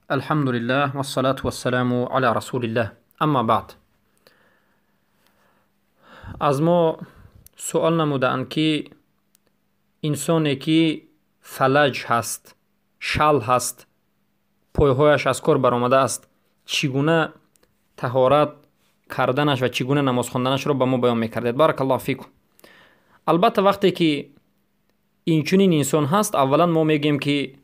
Алҳамдулиллаҳ вассалату вассаламу ала расулиллаҳ. Амма баъд. Аз мо суол намудаанд, ки инсоне ки фалаҷ ҳаст, шал ҳаст, пойҳояш аз кор баромадааст, чӣ гуна таҳорат карданаш ва чӣ гуна намоз хонданашро ба мо баён мекардед. Баракаллоҳу фикум. Албатта, вақте ки инчунин инсон ҳаст, аввалан мо мегӯем, ки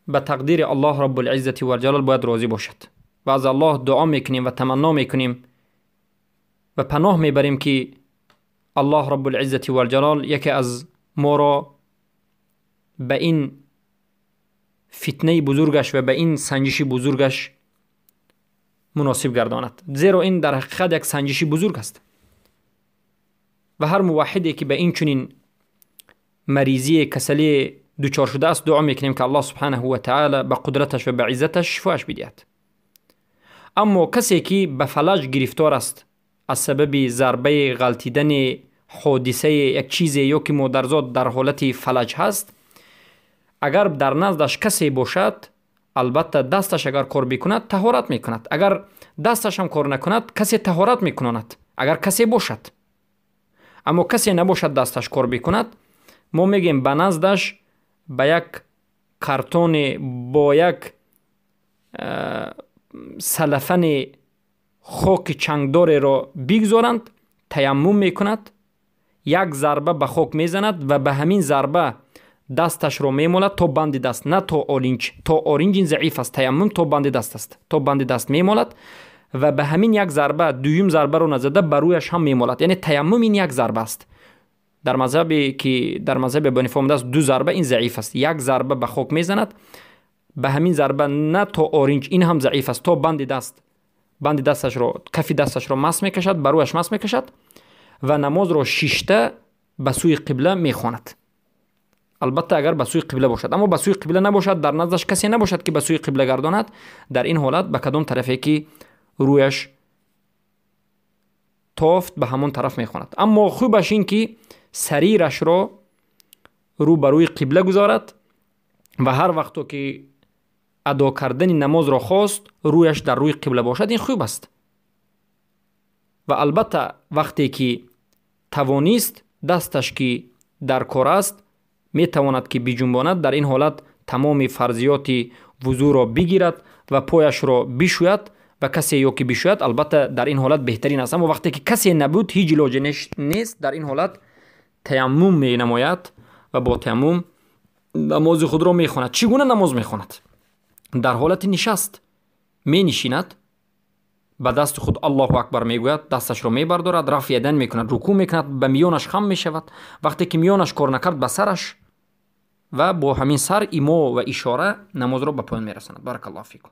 ба тақдири Аллоҳ Раббулиззати валҷалол бояд розӣ бошад ва аз Аллоҳ дуо мекунем ва таманно мекунем ва паноҳ мебарем, ки Аллоҳ Раббулиззати валҷалол яке аз моро ба ин фитнаи бузургаш ва ба ин санҷиши бузургаш муносиб гардонад, зеро ин дар ҳақиқат як санҷиши бузург аст ва ҳар муваҳҳиде ки ба ин чунин маризие, касалие дучор шудааст, дуо мекунем, ки Аллоҳ субҳанаҳу ва таала ба қудраташ ва ба иззаташ шифояш бидиҳад. Аммо касе ки ба фалаҷ гирифтор аст аз сабаби зарбаи ғалтидани, ҳодисаи, як чизе ё ки модарзод дар ҳолати фалаҷ ҳаст, агар дар наздаш касе бошад, албатта, дасташ агар кор бикунад, таҳорат мекунад. Агар дасташ ҳам кор накунад, касе таҳорат мекунонад, агар касе бошад. Аммо касе набошад, дасташ кор бикунад, мо мегӯем, ба наздаш ба як картоне бо як салафани хоки чангдореро бигзоранд, таяммум мекунад, як зарба ба хок мезанад ва ба ҳамин зарба дасташро мемолад то банди даст, на то оринҷ. То оринҷ ин заиф аст. Таяммум то банди даст аст. То банди даст мемолад ва ба ҳамин як зарба, дуюм зарбаро назада, ба рӯяш ҳам мемолад. Яъне таяммум ин як зарба аст. Дар мазҳабе ки дар мазҳаби Абу Ҳанифа омадааст, ду зарба, ин заиф аст. Як зарба ба хок мезанад, ба ҳамин зарба, на то оринҷ, ин ҳам заиф аст, то банди даст, банди дасташро, кафи дасташро мас мекашад, ба рӯяш мас мекашад ва намозро шишта ба сӯи қибла мехонад. Албатта, агар ба сӯи қибла бошад. Аммо ба сӯи қибла набошад, дар наздаш касе набошад, ки ба сӯи қибла гардонад, дар ин ҳолат ба кадом тарафе ки рӯяш тофт, ба ҳамон тараф мехонад. Аммо хубаш ин ки сарирашро рӯ ба рӯи қибла гузорад ва ҳар вақто ки адо кардани намозро хост, рӯяш дар рӯи қибла бошад, ин хуб аст. Ва албатта, вақте ки тавонист, дасташ ки дар кор аст, метавонад ки биҷунбонад, дар ин ҳолат тамоми фарзиёти вузӯро бигирад ва пояшро бишӯяд ва касе ё ки бишӯяд, албатта, дар ин ҳолат беҳтарин аст. Аммо вақте ки касе набуд, ҳеҷ илоҷе нест, дар ин ҳолат таяммум менамояд ва бо таяммум намози худро мехонад. Чӣ гуна намоз мехонад? Дар ҳолати нишаст менишинад, ба дасти худ Аллоҳу акбар мегӯяд, дасташро мебардорад, рафъ ядайн мекунад, рукӯъ мекунад, ба миёнаш хам мешавад, вақте ки миёнаш кор накард, ба сараш, ва бо ҳамин сар имо ва ишора намозро ба поён мерасонад. Баракаллоҳу фикум.